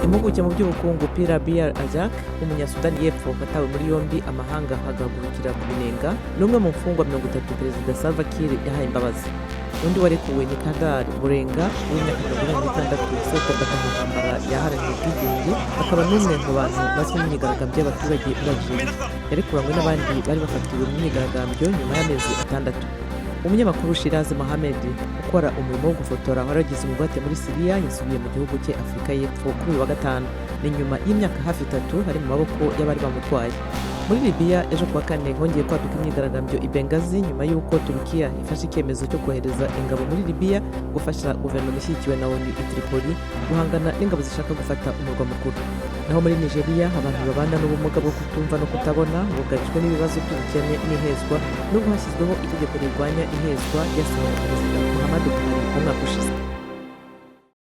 Impuguke mu by'ubukungu Pira Biar Ajak, Umunyasudani y'Epfo watawe muri yombi amahanga agahagurukira ku binenga, ni umwe mu mfungwa 30 Perezida Salva Kiir yahaye imbabazi. Undi warekuwe ni Kadar Burenga w'imyaka 46, sekobaka mu ntambara yaharaniye ubwigenge, akaba n'umwe mu bantu bazwi mu myigaragambyo y'abaturage muri Algeria. Yarekuranywe n'abandi bari bafatiwe mu myigaragambyo nyuma y'amezi 6. Umunyamakuru Shirazi Mohamed ukora umurimo wo gufotora waragize umugwate muri Siriya yasubiye mu gihugu cye, Afurika y'Epfo, kuri uyu wa gatanu. Ni nyuma y'imyaka hafi 3 ari mu maboko y'abari bamutwaye. Muri Libiya, ejo kuwa kane hongeye kwaduka imyigaragambyo i Bengazi nyuma y'uko Turukiya ifashe icyemezo cyo kohereza ingabo muri Libiya gufasha guverinoma ishyigikiwe na ONU i Tripoli guhangana n'ingabo zishaka gufata umurwa mukuru. Naho muri Nigeria, abantu babana n'ubumuga bwo kutumva no kutabona bugarijwe n'ibibazo by'ubukene n'ihezwa, nubwo hashyizweho itegeko rirwanya ihezwa ryasinywe na Perezida Muhammadu Buhari mu mwaka ushize.